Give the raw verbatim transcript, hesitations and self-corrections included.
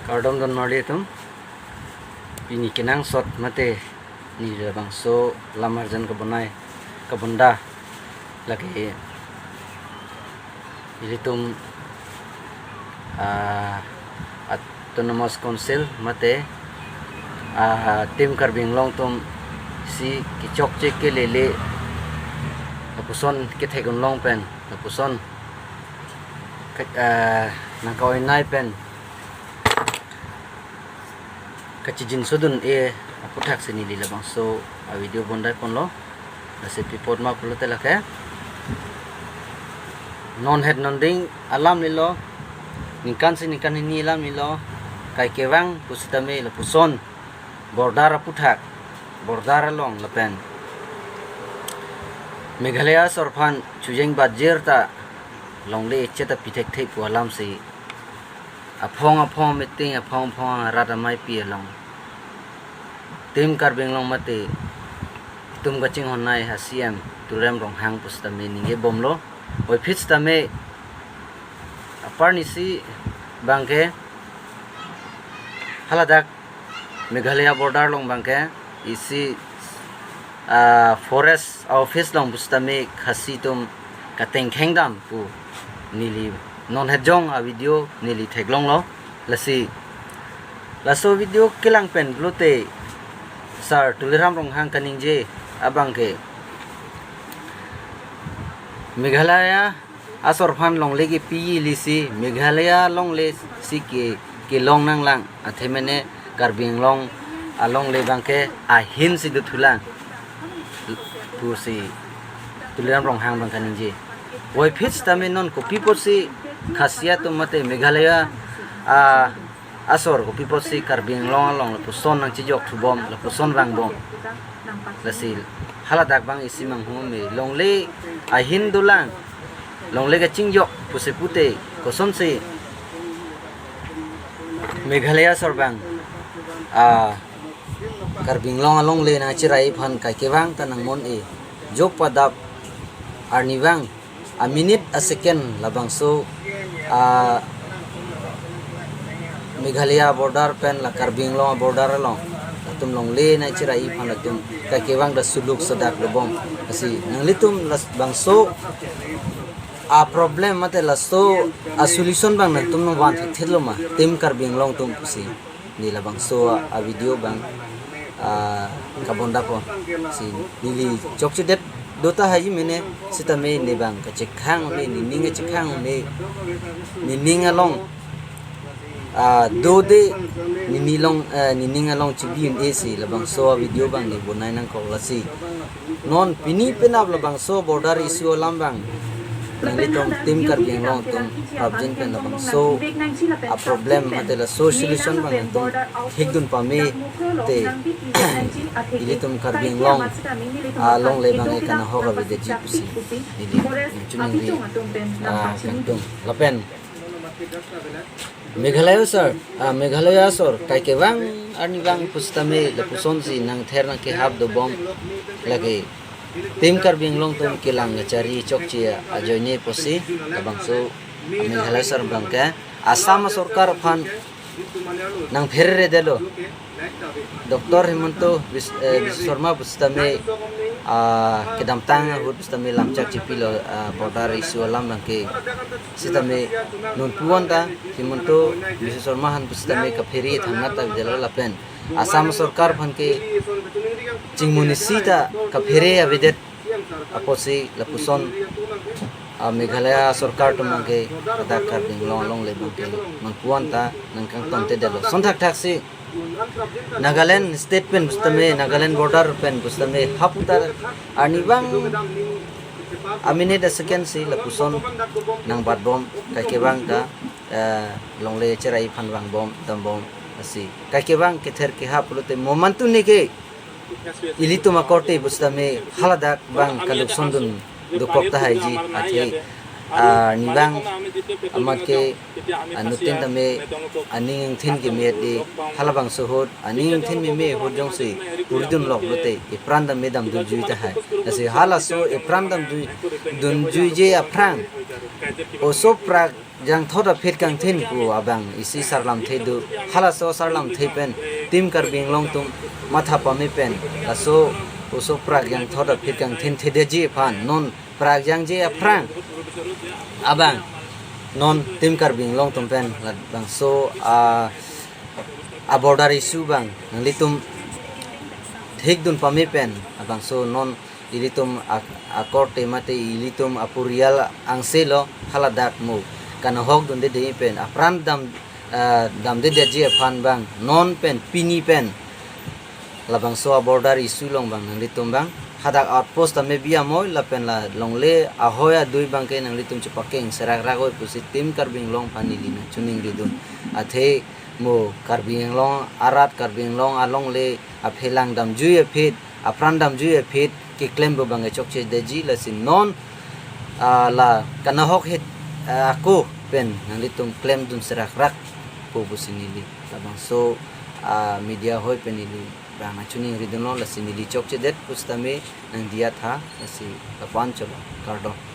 Kardom don marli atum, pini kenangsot mate neli labangso lam arjan kabonai kabonda lake ilitum, ah, Autonomous Council mate, ah, Team Karbi Anglong atum si kechokche kelele lapuson kethek unlong pen lapuson ke-, ah, nangka-oinai pen kachijinso dun-e aputhaksi neli labangso a-video bondai ponlo. Lasi pi apot ma pulote lake non het non ding alam lilo, ningkan si ningkan hini alam lilo, kai kevang pusitame lapuson border aputhak, border along lapen Meghalaya asor aphan chujeng bajir ta longle echet api thekthe pu alamsi aphong aphong meeting, aphong aphong rat ameipi along Team Karbi Anglong mate itum kachinghonnei a-C M Tuliram Ronghang pusitame ningje bomlo. Puvoiphit sitame aparni si abangke haladak Meghalaya border along abangke isi, ah, forest office along pusitame Khasi atum katengkheng dam pu neli non het jong a-video neli theklonglo. Lasi laso video kelang pen pulote Sir Tuliram Ronghang kaningje abangke Meghalaya asor aphan longle kepi ili si Meghalaya longle si ke, kelong nanglang, athe mene Karbi Anglong alongle abangke ahin si dothulang pusi Tuliram Ronghang abang kaningje. Puvoiphit sitame non kopi apotsi Khasi atum mate Meghalaya, ah, asor kopi apotsi Karbi Anglong along lapuson nangchijok thubom, lapuson vangbom. Lasi haladak abang isi manghu me longle ahin dolang, longle kachingjok pusi pute kosonsi Meghalaya asor abang, ah, Karbi Anglong alongle nangchirai aphan kai kevang ta nangmon-e, jok padap arnivang a-minute a-second labangso, ah, Meghalaya border pen la Karbi Anglong border along latum longle nangchirai aphan latum kai kevang ta suluk sadak dobom. Lasi nanglitum labangso a-problem mate laso a-solution abang nangtum nangvan thekthelo ma Team Karbi Anglong atum pusi neli labangso a-video abang, ah, kabonda pon. Si neli chokchedet do tahai mene sitame ne abang kachekhang ne, nening kachekhang ne, nening along, ah, dode neni along, eh, nening along chibi un-e si labangso a-video abang ne bonai nangkok. Lasi non pini penap labangso border issue alam abang nanglitum Team Karbi Anglong atum prapjin pen labangso a-problem mate laso solution abang nangtum thekdun pame te ilitum Karbi Anglong alongle abang ekan ahok avedetji pusi neli nangchiningri, ah, kangtung. Lapen Meghalaya asor, ah, Meghalaya asor kai kevang arnivang pusitame lapusonsi nangther nangkehap dobom lake Team Karbi Anglong atum kelang kachari chokche ajoine pusi labangso Meghalaya asor abangke Assam sorkar aphan nangpheredetlo. Doctor Himanta Bis-, eh, Biswa Sarma pusitame, ah, kedamtang ahut pusitame lamchak chipilo, ah, border issue alam abangke sitame nonpu anta Himanta Biswa Sarma aphan pusitame kaphere thangnat avedetlo lapen Assam sorkar aphan ke chingmonisi ta kaphere avedet apotsi lapuson, ah, Meghalaya sorkar atum abangke ladak Karbi Anglong alongle abangke nonpu anta nangkangtontedetlo. Sonthak thaksi Nagaland state pen pusitame, Nagaland border pen pusitame hap ta arnivang a-minute a-second si lapuson nangbatbom, kai kevang ta, eh, longle cherai aphan vangbom, dambom, lasi kai kevang kether kehap pulote momantu neke ilitum akorte pusitame haladak abang kalukson dun dokok tahaiji, athe arnivang amat ke anuttin tame aning ingthin kemet di, halabangso ahut aning ingthin meme ahut jongsi puridunlok pulote epran tame damdunjui tahai. Lasi halaso epran damdui dunjuije aphrang oso prak jangthot aphi kangthin pu abang isi sarlamthe do. Halaso sarlamthe pen Team Karbi Anglong atum matha pame pen laso oso prak jangthot aphi kangthin thedetji aphan non prak jangje aphrang abang non Team Karbi Anglong atum pen labangso a a border issue abang nanglitum thikdun pame pen labangso non ilitum a, akorte mate ilitum aporial angse lo haladak mo kanahok dunde de pen apran dam, ah, damdedetji aphan abang non pen pini pen labangso a border issue along abang nanglitum abang hadak outpost tame bi amoi lapen la longle ahoi adui abangke nanglitum chepakeng serak rak oi pusi Team Karbi Anglong aphan neli nangchiningridun. Athe mo Karbi Anglong arat Karbi Anglong alongle aphelang damjui aphi apran damjui aphi keklem pu abangke chokchedetji lasi non, ah, la kanahok het, ah, ako pen nanglitum klemdun serak rak po pusi neli labangso, ah, media ahoi pen neli abang nangchiningridunlo lasi neli chokchedet pusitame nangdiya tha lasi lapu-an cholo kardom.